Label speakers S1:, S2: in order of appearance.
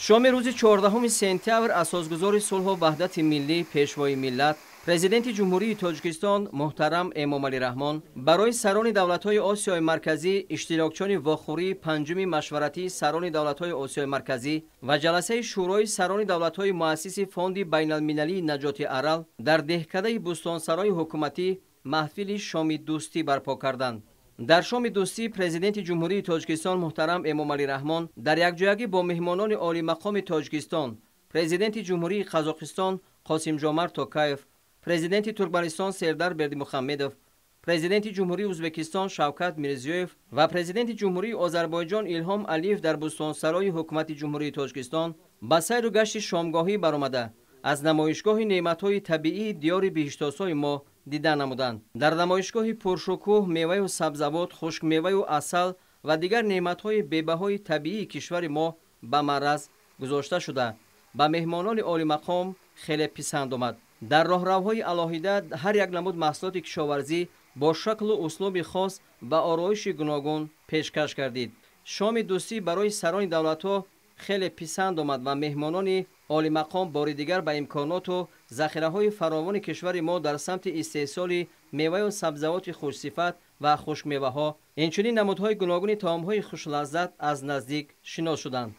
S1: Шоми рӯзи 14 сентябр асосгузори сулҳу ваҳдати миллӣ, пешвои миллат, Президенти Ҷумҳурии Тоҷикистон муҳтарам Эмомалӣ Раҳмон барои сарони давлатҳои Осиёи Марказӣ, иштирокчиёни вохӯрии панҷуми машваратии сарони давлатҳои Осиёи Марказӣ ва ҷаласаи Шӯрои сарони давлатҳои муассиси Фонди байналмилалии наҷоти Арал дар деҳкадаи Бӯстонсарои ҳукуматӣ маҳфили шоми дӯстӣ барпо карданд. Дар шоми дӯстӣ Президенти Ҷумҳурии Тоҷикистон муҳтарам Эмомалӣ Раҳмон дар якҷоягӣ бо меҳмонони олимақоми Тоҷикистон, Президенти Ҷумҳурии Қазоқистон Қосимҷомарт Токаев, Президенти Туркманистон Сердар Бердимухамедов, Президенти Ҷумҳурии Ӯзбекистон Шавкат Мирзиёев ва Президенти Ҷумҳурии Озарбойҷон Илҳом Алиев дар Бӯстонсарои ҳукумати Ҷумҳурии Тоҷикистон ба сайру гашти шомгоҳӣ баромада аз намоишгоҳи неъматҳои табиии диёри биҳиштосои мо дида намуданд. Дар намоишгоҳи пуршукӯҳ меваю сабзавот, хушкмеваю асал ва дигар неъматҳои бебаҳои табиии кишвари мо ба маъраз гузошта шуда ба меҳмонони олимақом хеле писанд омад. Дар роҳравҳои алоҳида ҳар як намуд маҳсулоти кишоварзӣ бо шаклу услуби хос ва ороиши гуногун пешкаш гардид. Шоми дӯстӣ барои сарони давлатҳо хеле писанд омад ва меҳмонони олимақом бори дигар ба имконоту захираҳои фаровони кишвари мо дар самти истеҳсоли меваю сабзавоти хушсифат ва хушкмеваҳо, инчунин намудҳои гуногуни таомҳои хушлаззат аз наздик шинос шуданд.